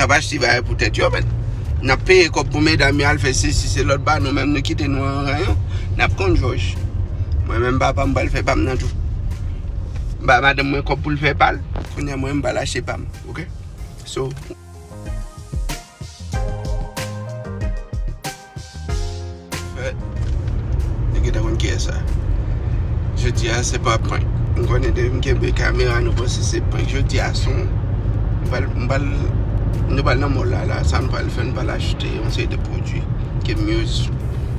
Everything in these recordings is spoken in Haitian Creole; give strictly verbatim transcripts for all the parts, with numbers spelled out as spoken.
K ap achte bagay pou tèt yo, men n ap peye kòb pou medam yo al fè sesi, se lòt ba nou menm nou kite nou an ranyon. N ap konn jòj. Mwen menm papa m pral fè pa m nan tou. M ba madanm mwen kòb pou l fè pa l. Kounye a mwen m pral achte pa m. Oke? So, Fè, nou gentan konn kiyès sa. Jodi a, se pa prank. M konnen depi m kenbe kamera, nou panse se prank. Jodi a, se yon, m pral, m pral, nou pral nan mall la, la, sa m pral fè, m pral achte yon seri de pwodui ke m use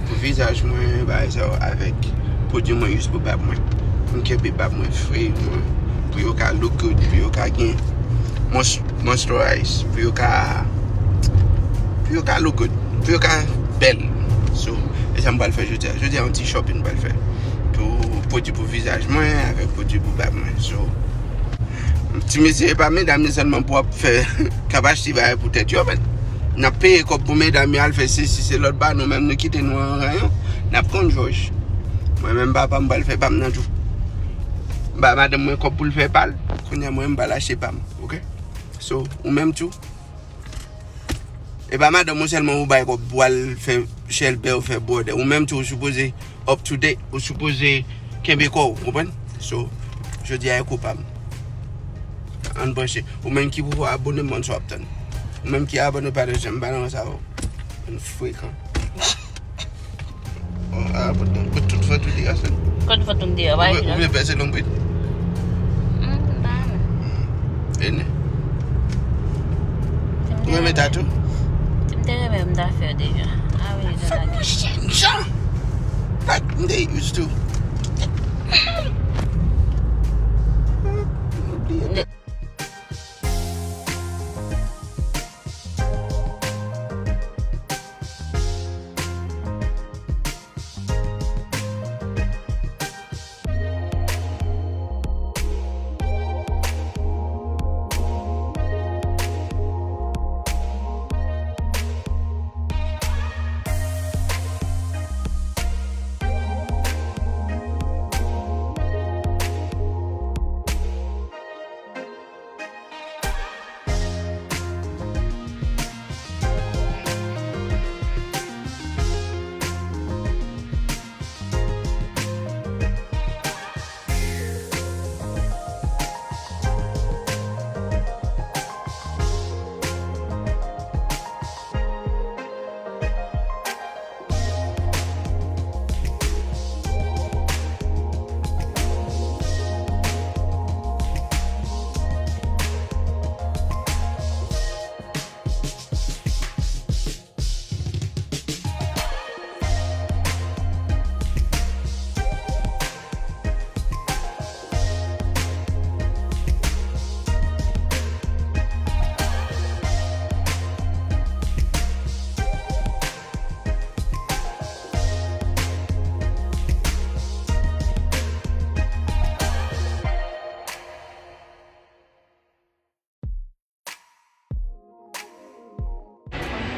pou vizaj mwen, bagay sa yo, avèk pwodui mwen use pou bab mwen. Pou m kenbe bab mwen fre, mwen, pou yo ka look good, pou yo ka gen mons-, moisturize, pou yo ka, pou yo ka look good, pou yo ka bèl. So, e sa m pral fè jodi a. Jodi a, yon ti shopping m pral fè. Pou pwodui pou vizaj mwen, avèk pwodui pou bab mwen. So, ti mesye, e pa medam yo sèlman pou ap fè, k ap achte bagay pou tèt yo, men n ap peye kòb pou medam yo al fè sesi, se lòt ba nou menm nou kite nou an ranyon. N ap konn jòj. Mwen menm papa m pral fè pa m nan tou. M ba madanm mwen kòb pou l fè pa l. Kounye a mwen m pral achte pa m. Oke? So, ou menm tou. E pa madanm ou sèlman ou bay kòb pou al fè chèlbè ou fè bwòdè. Ou menm tou ou sipoze up to date, ou sipoze kenbe kò w, konprann? So, jodi a e kou pa m. Ann branche. Ou menm ki poko abòne, m konn sa w ap tann. Ou menm ki abòne, pa nan janm, pa nan sa yo. Ann frekan. Oh, ah, but, but tout vant ou deyò, sè. Kot vant ou deyò, pa ou vle pèse lonbrit? Hmm, m pa renmen. Hmm. Ene. Ou renmen tatou? Si m te renmen, m ta fè deja. Ah, wi, fè mwen chanjan. Like, m te used to. M bliye.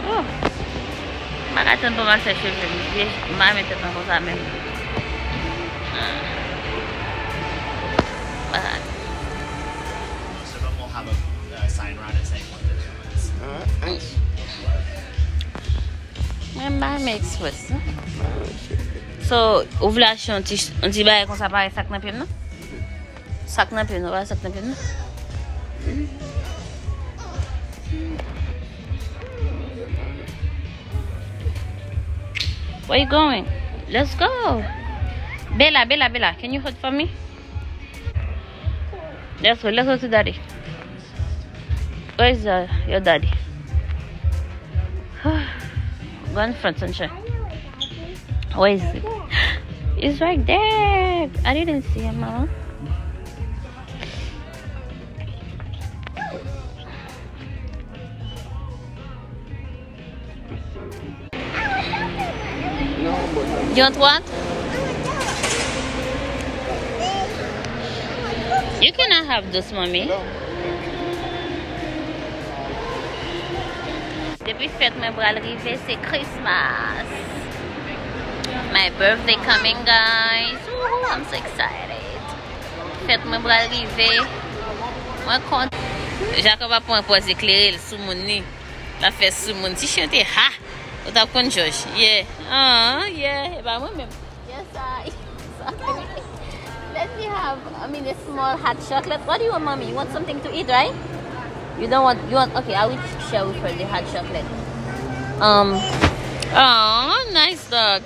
Oh! M pa ka tann pou m al fè cheve m. Vye, m pa renmen tèt mwen konsa menm. Ah. M pa ka. Most of them will have a, uh, sign around it saying what they're doing. Ah, nice. Mwen m pa renmen express, non. So, ou vle achte yon ti, yon ti bagay konsa parèy sa k nan pye m nan? Sa k nan pye m nan, pa sa k nan pye m nan. Where you going? Let's go. Bella, Bella, Bella, can you hold for me? Let's go, let's go to daddy. Where is, uh, your daddy? Go in front, sunshine. Where is it? It's right there. I didn't see him, mama. You want what? You cannot have this, mommy. Depi fèt mwen pral rive, se Christmas. My birthday coming, guys. Woohoo, I'm so excited. Fèt mwen pral rive. Mwen kontan. Jacob ap pran pòz eklere l sou moun li. L ap fè sou moun. Ti chen te ha! Ou t ap konn Jòj. Yeah. Ah, yeah. E pa mwen menm. Yes, I. Sorry. Let me have, I mean, a small hot chocolate. What do you want, mommy? You want something to eat, right? You don't want, you want, okay, I will share with her the hot chocolate. Um, oh, nice dog.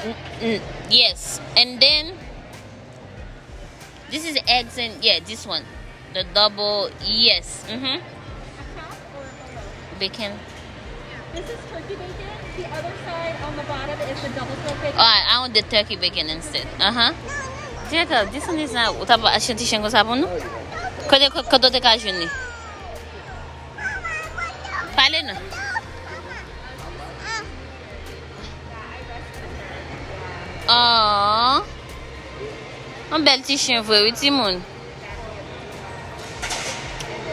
Mm, mm, yes. And then, this is eggs and, yeah, this one. The double, yes. Mm-hmm. Bacon. This is turkey bacon. The other side on the bottom is the double smoked bacon. Oh, I, I want the turkey bacon instead. Uh-huh. Jacob, this one is not, ou t ap achte ti chen konsa pou nou? Kote, kote, kote w te ka jwenn li? Pale non. Aww. Yon bèl ti chen vre wi timoun.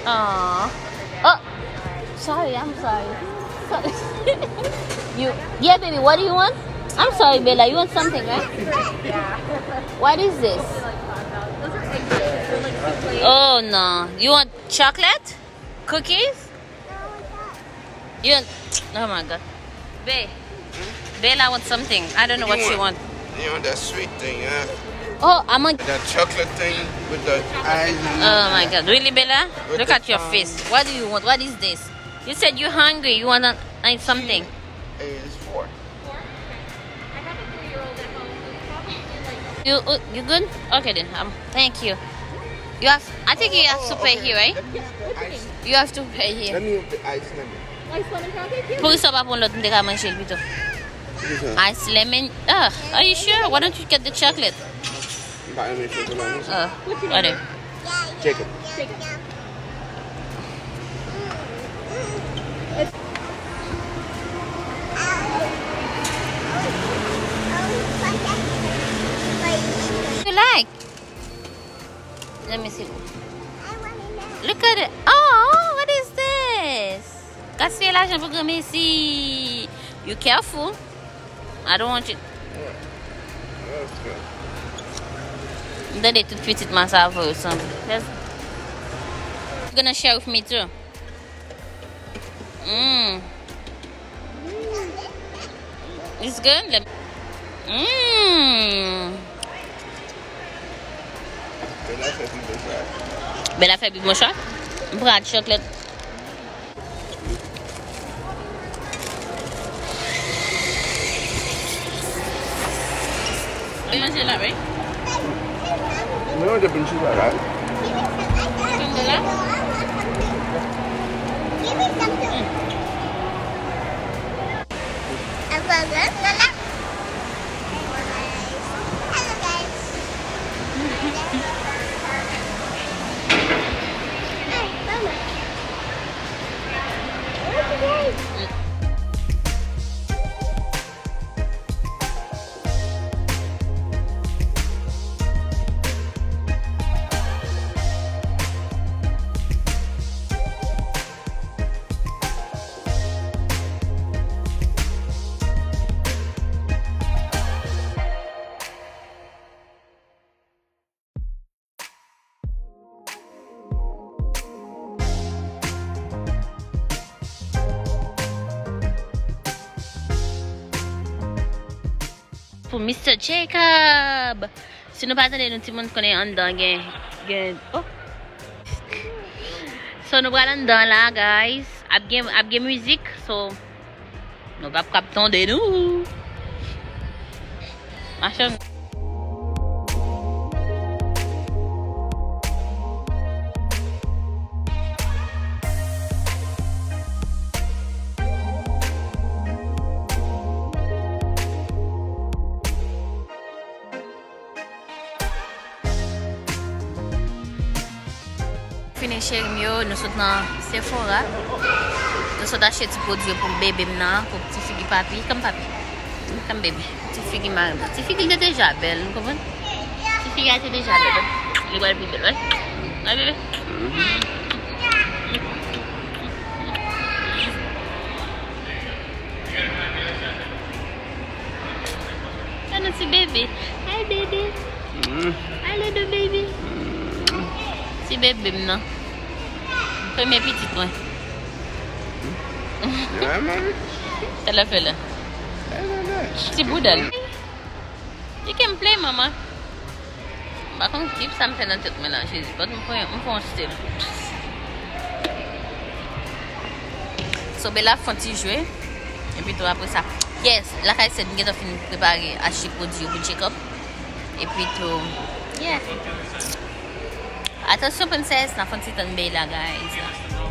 Aww. Oh. Sorry, I'm sorry. Sorry. You, yeah, baby, what do you want? I'm sorry, Bella, you want something, right? What is this? Oh no. You want chocolate? Cookies? You, oh my God. Babe, Bella want something. I don't know what she want. You want that sweet thing, huh? Oh, I'm on. That chocolate thing with the eyes and Oh my God. Really, Bella? Look at your face. What do you want? What is this? You said you're hungry. You wanna eat something. It's four. You, uh, you good? Okay then. Um, thank you. You have, I think you have to pay here, right? You have to pay here. Let me have the ice lemon. Ice lemon chocolate? Poukisa w pa pran lòt, m te ka manje l pito. Ice lemon. Ah, are you sure? Why don't you get the chocolate? M pa renmen chokola non. Ah, whatever. Jacob. You like? Let me see. Look at it. Oh, what is this? Gaspiye lajan pou granmesi. You careful. I don't want you. M tande tout pitit mwen sa vo yo sanble. You gonna share with me too? Mm. It's good. Let me, mm. Bèl afè pi bon chwa. M pran chocolate. Mwen manje la, wi. Mwen manje pen chita la. Pen de la? Pou Mister Jacob. Si nou pa tande nou timoun konnen anndan gen, gen, oh. So nou pral anndan la, guys. Ap gen, ap gen mizik, so nou p ap kab tande nou. Machann. Fini cheri m yo, nou sot nan Sephora. Nou sot achte ti pwodui pou bebe m nan, pou ti figi papi. Come papi. Come baby. Ti figi mari m. Ti figi l te deja bèl, nou konprann? Ti figi a te deja bèl. Li pral pi bèl, wè. Wè bebe. Sa nou ti bebe. Hi baby. Mm. Hi little baby. Mm. Ti Bebe m nan. Premye pitit mwen. Yeah, mami. Talè fè la. Hey, Nana. Ti boudal. You can play, mama. M pa konn ki sa m fè nan tèt mwen la, Jezi. But m pran m pran yon stil. So Bella fè yon ti jwe. Epi tou apre sa. Yes, lakay sèt m gentan fin prepare achte pwodui yo pou Jacob. Epi tou, yeah. Atansyon, princess, n ap fè yon ti tann Bella, guys.